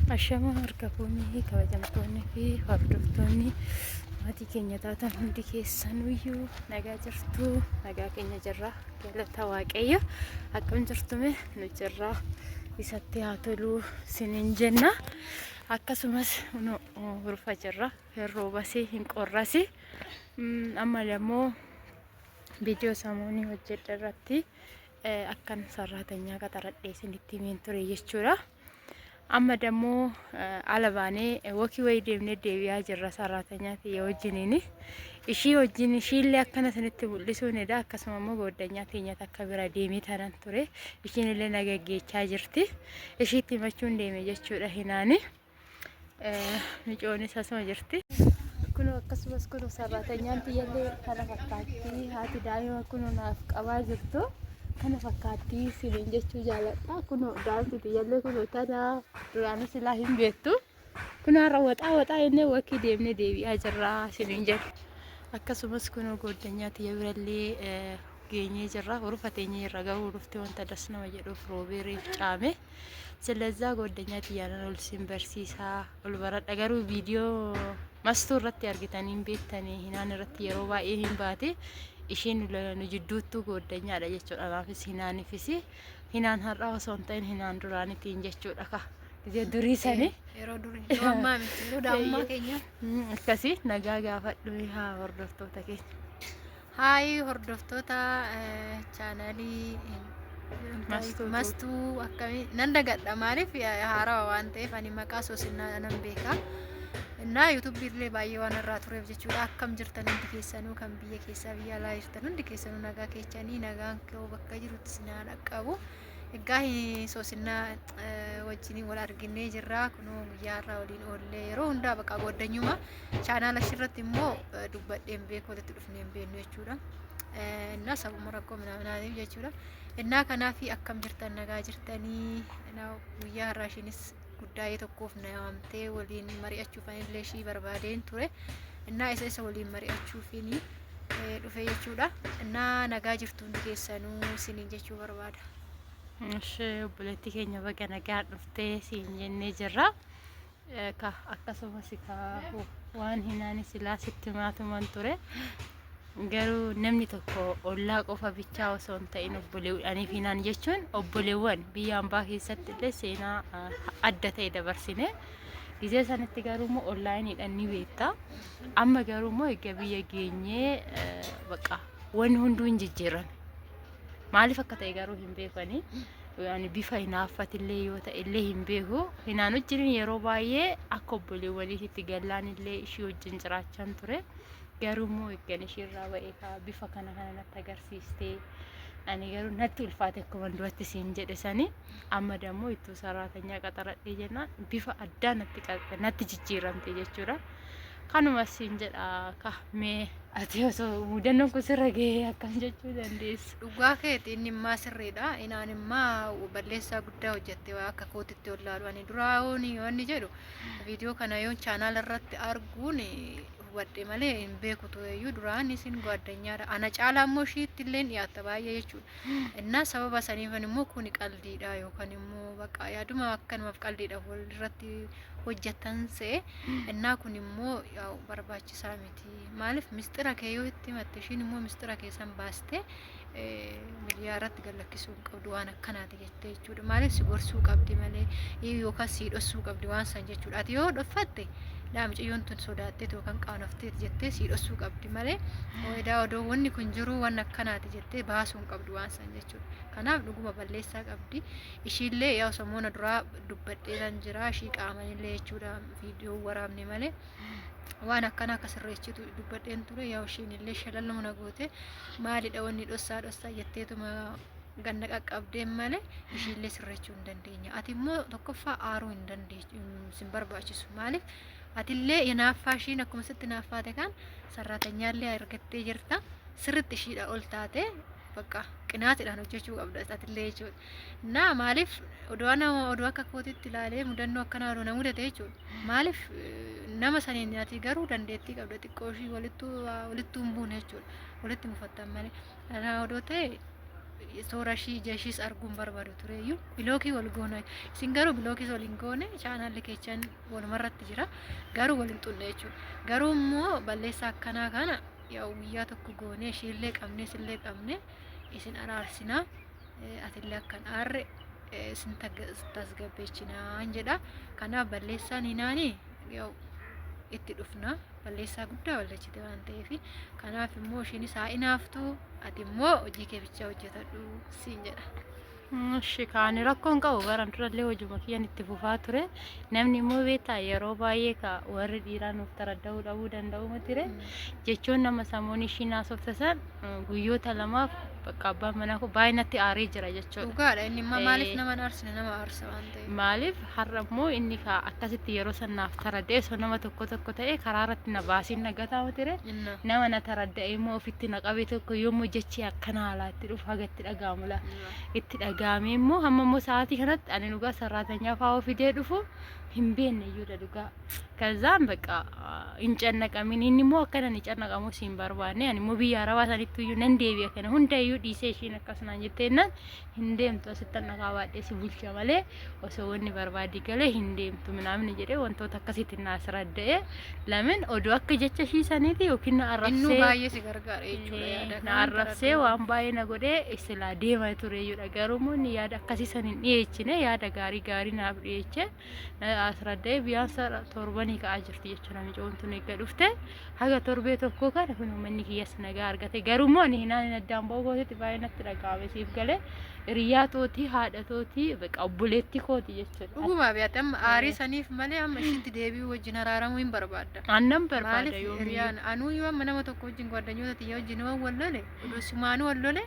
Ashama harka fuunee kabajamtoonni fi hordoftoonni maatii keenya taatan hundi keessanuyyuu nagaa jirtu. Nagaa keenya jirra, galata Waaqayyo. Akkam jirtume? Nu jirra, isatti haa toluu sinin jenna. Akkasumas nu hurfa jirra, hin roobasi hin qorrasi. Amma immoo viidiyoo samoonii hojjedha irratti akkan sarraatanyaa qaxaradhee isinitti himeen ture jechuudha. Amma dammoo ala baanee wokii wayii deemnee deebi'aa jirra sarraatanyaa tiyya wajjiniini. Ishii wajjin ishiillee akkana isinitti mul'isuun eda, akkasuma immoo gooddanyaa teenya takka bira deemee tanan ture. Ishiin illee na gaggeechaa jirti. Ishiitti himachuun deeme jechuudha hinaani. Micoonis asuma jirti. Kunoo akkasumas kunoo sarraatanyaan tiyyallee kana fakkaatti, haati daa'ima kunoo naaf qabaa jirtu kana fakkaatti siniin jechuu jaaladha. Kunoo daa'imti tiyyallee kunoo tana duraanuu silaa hin beektu. Kunoo har'a waxaa waxaa jennee wakii deemnee deebi'aa jirra siniin jedhu. Akkasumas kunoo gooddanyaa tiyya birallee geenyee jirra. Hurufa teenyee irra garuu hurufti wanta das nama jedhuuf roobee reef caame. Silazaa gooddanyaa tiyyaanan ol sin barsiisaa ol baradha, garuu viidiyoo mastuu irratti argitanii hin beektanii, hinaan irratti yeroo baay'ee hin baate. Ishiin nu jidduuttuu gooddanyaadha jechuudha. Anaafis hinaanifis hinaan har'aa osoo hin ta'in hinaan duraanitiin jechuudha ka gisee durii sani. Yeroo durii, yeroo ammaa miti, yeroo daa'imummaa keenya. Akkasii nagaa gaafadhu haa hordoftoota keenya. Haay hordoftoota chaanaalii Mastuu. Mastuu, akkamii nan dagadha, maaliif haarawa waan ta'eef ani maqaa soosinnaa nan beeka. Innaa yuutuubii illee baay'ee waan irraa tureef jechuudha. Akkam jirtan hundi keessanuu, kan biyya keessaa biyya alaa jirtan hundi keessanuu nagaa keessanii, nagaan koo bakka jirutti isin haa dhaqqabu. Egaa soosinnaa wajjin wal arginee jirra. Kunoo guyyaa har'aa waliin oollee, yeroo hundaa bakka gooddanyuma chaanaala ishirratti immoo dubbadheen beeku, walitti dhufnee hin beeknu jechuudha. Innaa sababuma rakkoo minaaminaatiif jechuudha. Innaa kanaaf akkam jirtan, nagaa jirtanii? Guyyaa har'aa ishiinis guddaa'ee tokkoof na waamtee waliin mari'achuuf anillee ishii barbaadeen ture. Innaa isa waliin mari'achuufiin dhufe jechuudha. Innaa nagaa jirtu hundi keessanuu isiniin jechuu barbaada. Ishee obboleettii keenya baga nagaan dhuftee siin jennee jirra. Ka akkasumas ka waan hinaani silaa sitti maatuman ture. Garuu namni tokko ollaa qofa bichaa osoo hin ta'in obboleewwaniif hinaan jechuun obboleewwan biyya hambaa keessatti illee seenaa adda ta'e dabarsine. Gizee sanitti garuu immoo onlaayiniidhaan ni beekta. Amma garuu immoo egaa biyya geenyee baqa wanni hunduu hin jijjiirame. Maaliif akka ta'e garuu hin beekani. Ani bifa hinaaffatillee yoo ta'e illee hin beeku. Hinaan wajjin yeroo baay'ee akka obboleewwaniitti gallaan illee ishii wajjin jiraachaan ture. Garuu immoo eeggan ishiirraa ba'ee kaa bifa kana kana natti agarsiistee, ani garuu natti ulfaate akkuma duratti siin jedhe sani. Amma dammoo ittuu saraatanyaa qaxaradhee jennaan bifa addaa natti natti jijjiiramte jechuudha. Kanuma siin jedha ka mee ati osoo mudannoon kun sirra gahee akkam jechuu dandeessa? Dhugaa keeti, inni immaa sirriidha. Inaan immaa balleessaa guddaa hojjette waa akka kootitti ol laalu. Ani duraa wanni jedhu viidiyoo kana yoon chaanaala irratti arguun hubadhe malee hin beeku tureyyuu, duraan isin gaaddanyaadha. Ana caalaa immoo ishiitti illee dhiyaatta baay'ee jechuudha. Innaa sababa saniifan immoo kuni qaldiidha yookaan immoo bakka yaaduma akkanumaaf qaldiidha walirratti hojjetan se'e. Innaa kun immoo yaa'u barbaachisaa miti. Maaliif mistira kee yoo itti himatte, ishiin immoo mistira kee san baastee miidiyaa irratti gad lakkisuu hin qabdu waan akkanaati jettee jechuudha. Maaliif si gorsuu qabdi malee yookaan si dhossuu qabdi waan san jechuudha. Ati yoo dhoffatte, laa mucayyoon tun sodaatteet yookaan qaanofteet jettee si dhossuu qabdi malee edaa odoo wanni kun jiru waan akkanaati jettee baasuu hin qabdu waan san jechuudha. Kanaaf dhuguma balleessaa qabdi. Ishiillee yaa samoona duraa dubbadheeran jira, ishii qaamanillee jechuudha, viidiyoo waraabne malee. Waan akkana akka sirreechitu dubbadheen ture. Yaa ishiin illee shalaluma na goote, maalidha wanni dhossaa dhossaa jetteetuma ganna qaqqabdeen malee ishiillee sirreechuu hin dandeenya. Ati immoo tokkoffaa aaruu hin dandeechu sin barbaachisu. Maaliif atillee hinaaffaa ishiin akkuma sitti hinaaffaate kan sarraatanyaallee argattee jirta. Sirritti ishiidha ol taate bakka qinaatiidhaan hojjechuu qabda atillee jechuudha. Naa maaliif odoo ana odoo akka kootitti ilaalee mudannoo akkanaa odoo na mudate jechuudha. Maaliif nama saniin ati garuu dandeettii qabda, xiqqoo ishii walittuu walittuu hin buune jechuudha. Walitti mufattan malee. Kana odoo ta'e Toora ishii ija ishiis arguun barbaadu tureyyuu bilookii wal goona. Isin garuu bilookiis wal hin goone, chaanaalli keechan walumarratti jira. Garuu wal hin xunne jechuudha. Garuu immoo balleessaa akkanaa kana yaa guyyaa tokko goonee ishiillee qabnee isillee qabne isin araarsinaa. Atillee akkan aarre isin tasgabbeechinaan jedha. Kanaaf balleessaan hinaanii yaa'u itti dhufna. Balleessaa guddaa balleessite waan ta'eef. Kanaaf immoo ishiinis haa inaaftu, ati immoo hojii kee bichaa hojjetadhu siin jedha. Ishi kaani rakkoon qabu baran durallee hojuma kiyyan itti fufaa ture. Namni immoo beektaa yeroo baay'ee ka warri dhiiraa nuuf taradda'uu dhabuu danda'u matire. Jechuun nama sammuun ishiin haasofte san guyyoota lamaaf bakka abbaan manaa koo baay'ee natti aaree jira jechuudha. Dhugaadha, inni immoo maaliif nama hin aarsine, nama aarsa waan ta'eef. Maaliif har'a immoo inni ka akkasitti yeroo san naaf taradda'e osoo nama tokko tokko ta'e karaa irratti na baasiin na gataa matire. Inna. Nama na taradda'e immoo ofitti na qabe tokko yommuu jechi akkana haalaa itti dhufu haga itti dhaga'amu laa. Itti dhaga'amee immoo hamma immoo sa'aatii kanatti ani dhugaa sarraatanyaa fa'aa fidee dhufu hin beekne iyyuudha dhugaa. Kazaan bakka hin cannaqamin, inni immoo akkana hin cannaqamu siin barbaanne, ani immoo biyya arabaa sanitti iyyuu nan deebi'a, kana hunda iyyuu dhiisee ishiin akkasumaan jetteennan hin deemtu, asitti dhaqaa baadhee si bulcha malee osoo wanni barbaadi galee hin deemtu minaamni jedhee wantoota akkasitti naas radda'e lamin oduu akka jecha ishii saniiti yookiin na Innuu arrabsee baay'ee si gargaara jechuudha yaada na kanaan arrabsee taradda. Waan baay'ee na godhee silaa deema ture jechuudha. Garuu immoo inni yaada akkasii san hin dhiyeechine, yaada gaarii gaarii naaf dhiyeeche na as radda'ee biyyaan torbanii ka'aa jirti jechuudha. Micoon tun eegga dhufte haga torbee tokkoo kana kun uummanni kiyyas nagaa argate. Garuu immoo ani hinaan hin addaan ba'uu kootitti baay'ee natti dhaga'ame siif galee hiriyaa tootii, haadha tootii, bakka obboleettii kooti jechuudha. Dhugumaa beekte, amma aarii saniif malee amma ishiitti deebi'uu wajjin araaramuu hin barbaadda. Aannan barbaada Maaliif yoomiyyuu. Hiriyaan anuu yoo amma nama tokko wajjin gwaaddanyoota tiyya wajjin waan wal lole, odoo simaanuu wal lole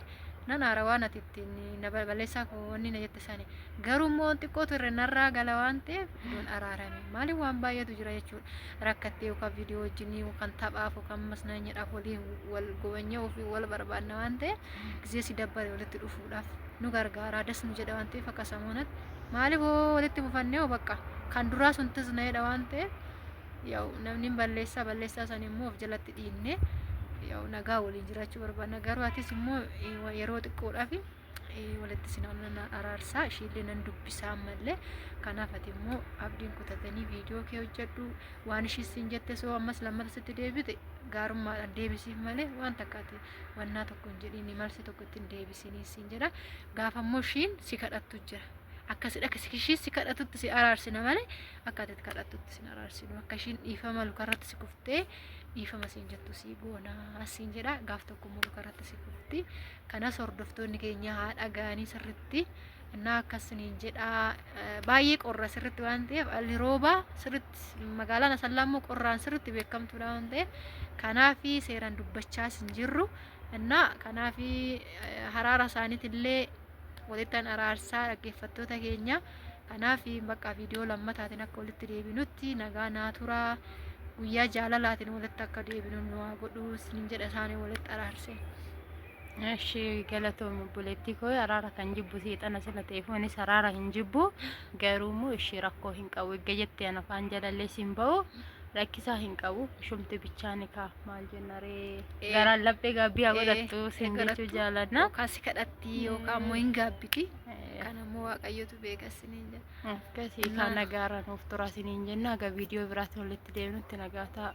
nan aara waan ati ittiin na balleessaa koo wanni na jette sani. Garuu immoo xiqqoo turre narraa gala waan ta'eef odoon araarame. Maaliif waan baay'eetu jira jechuudha. Rakkattee yookaan viidiyoo wajjin yookaan taphaaf yookaan masnaanyadhaaf waliin wal gobanyee ofii wal barbaadna waan ta'eef gisee si dabbare walitti dhufuudhaaf nu gargaara, das nu jedha waan ta'eef akka samoonatti maaliif hoo walitti bufannee hoo bakka kan duraa sun tisna'eedha waan ta'eef yaa'u namni hin balleessaa, balleessaa san immoo of jalatti dhiinne yaa'u nagaa waliin jiraachuu barbaadna. Garuu atis immoo yeroo xiqqoodhaaf walitti sin araarsaa, ishiillee nan dubbisaa ammallee. Kanaaf ati immoo abdiin kutatanii viidiyoo kee hojjedhu. Waan ishii siin jette soo ammas lammata sitti deebite gaarummaadhaan deebisiif malee waan takka ati wannaa tokko hin jedhiin, malsi tokko ittiin deebisinii siin jedha. Gaafa immoo ishiin si kadhattu jira, akkasidha, ishii si kadhatutti si araarsina malee akka ati kadhattutti sin araarsinu. Akka ishiin dhiifama lukarratti si kuftee dhiifama siin jettu si goonaa siin jedha. Gaaf tokko immoo lukarratti si kufti, kanas hordoftoonni keenya haa dhaga'anii sirritti. Innaa akkasiniin jedha, baay'ee qorra sirritti waan ta'eef, alli roobaa sirritti, magaalaan Asallaa immoo qorraan sirritti beekamtuudha waan ta'eef kanaafi seeraan dubbachaas hin jirru. Innaa kanaafi haraara isaaniitillee walittan araarsaa dhaggeeffattoota keenya. Kanaaf bakka viidiyoo lammataatiin akka walitti deebinutti nagaa naa turaa. Guyyaa jaalalaatiin walitti akka deebinu nu haa godhu isinin jedha, isaanii walitti araarse. Eshi galatoom obboleettii koo, araara kan jibbu seexana sila ta'eef anis araara hin jibbu. Garuu immoo ishee rakkoo hin qabu eegga jettee ana afaan jalallee siin ba'u rakkisaa hin qabu, ishumti bichaani kaa maal jenna ree, garaan laphee gaabbii haa godhattu siin jechuu jaalanna. Yookaan si kadhatti yookaan immoo hin gaabbiti. Kan ammoo Waaqayyotu beeka isiniin jedha. Akkasii kaa, nagaara nuuf tura isiniin jenna. Haga viidiyoo biraatiin walitti deemnutti nagaa ta'a.